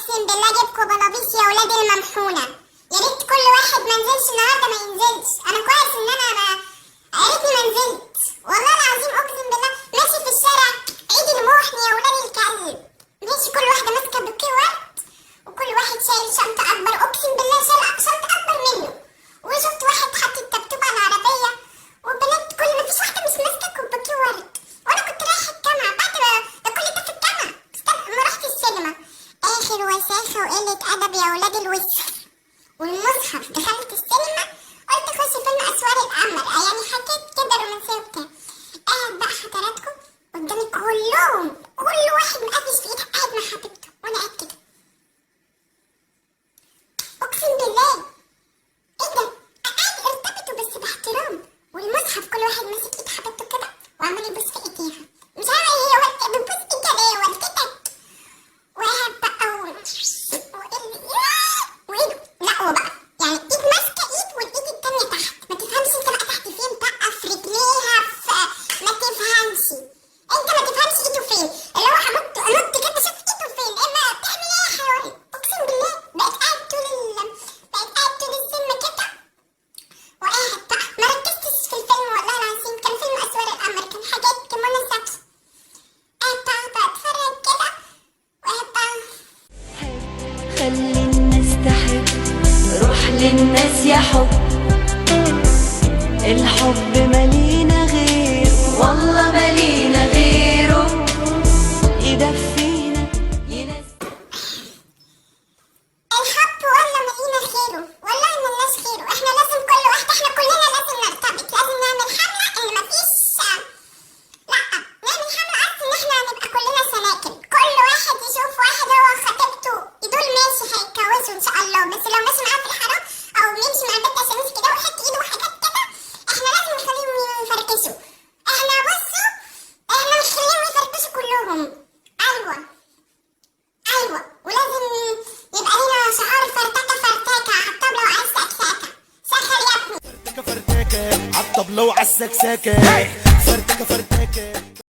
اقسم بالله اجيبكوا بلابيس يا ولاد الممحونه. يا ريت كل واحد ما نزلش النهارده ما ينزلش. انا كويس ان انا ما يا ريتني ما نزلت والله العظيم، اقسم بالله. ماشي في الشارع عيد المحن يا ولاد الكلب، ماشي كل واحدة ماسكه بوكيه ورد وكل واحد شايل شنطه اكبر، اقسم بالله شايل شنطه اكبر منه. وشفت واحد حاطط تبتوب على العربية، وبنات كل ما فيش واحدة مش ماسكه بوكيه ورد. وانا كنت رايحة الجامعة بعد ما ده كل ده في الجامعة، استنى ما رحت السينما. اخر وساخة وقلة ادب يا ولاد الوسخ والمصحف. دخلت السينما قلت اخش فيلم اسوار القمر، يعني حاجات كده رومانسية وبتاع. قاعد بقى حضراتكم قدامي كلهم، كل واحد مقفش في ايده قاعد مع حبيبته، وانا قاعد كده اقسم بالله ايه ده؟ قاعد ارتبطوا بس باحترام. والمصحف كل واحد ماسك ايد حبيبته كده وعمال يبص في ايديها، مش عارفه هي بتبص ايدها ليه والدتك. وقاعد بقى وايده لا وبقى يعني ايد ماسكه ايد والايد التانية تحت، ما تفهمش انت بقى تحت فين بقى، في رجليها، في ما تفهمش انت، ما تفهمش ايده فين، اللي هو انط انط كده شوف ايده فين، اما بتعمل ايه يا حيوان؟ اقسم بالله بقيت قاعد طول بقيت قاعد طول السينما كده وقاعد بقى ما ركزتش في الفيلم والله العظيم. كان فيلم اسوار القمر، كان حاجات منى زكي. قاعد بقى بتفرج كده وقاعد بقى خلي الناس تحب، روح للناس يا حب، الحب مالينا غيره، والله مالينا غيره، يدفينا ينس. الحب والله ملينا خيره، والله ملناش خيره. احنا لازم كل واحد، احنا كلنا لازم نرتبط، لازم نعمل حملة ان مفيش، لا نعمل حملة اصلا ان احنا نبقى كلنا سناكل، كل واحد يشوف واحد هو خطيبته دول ماشي هيتجوزوا ان شاء الله، بس لو ماشي معاه في الحرام او بيمشي مع البنت عشان يمسك كده ويحط ايده وحاجات كده، احنا لازم نخليهم يفركشوا. احنا بصوا احنا نخليهم يفركشوا كلهم. ايوه ايوه، ولازم يبقى لنا شعار فرتكه فرتكه على الطبلة وعلى السكسكه. سخر يا ابني. فرتكة فرتكة عالطبلة وعالسكسكة، فرتكة فرتكة.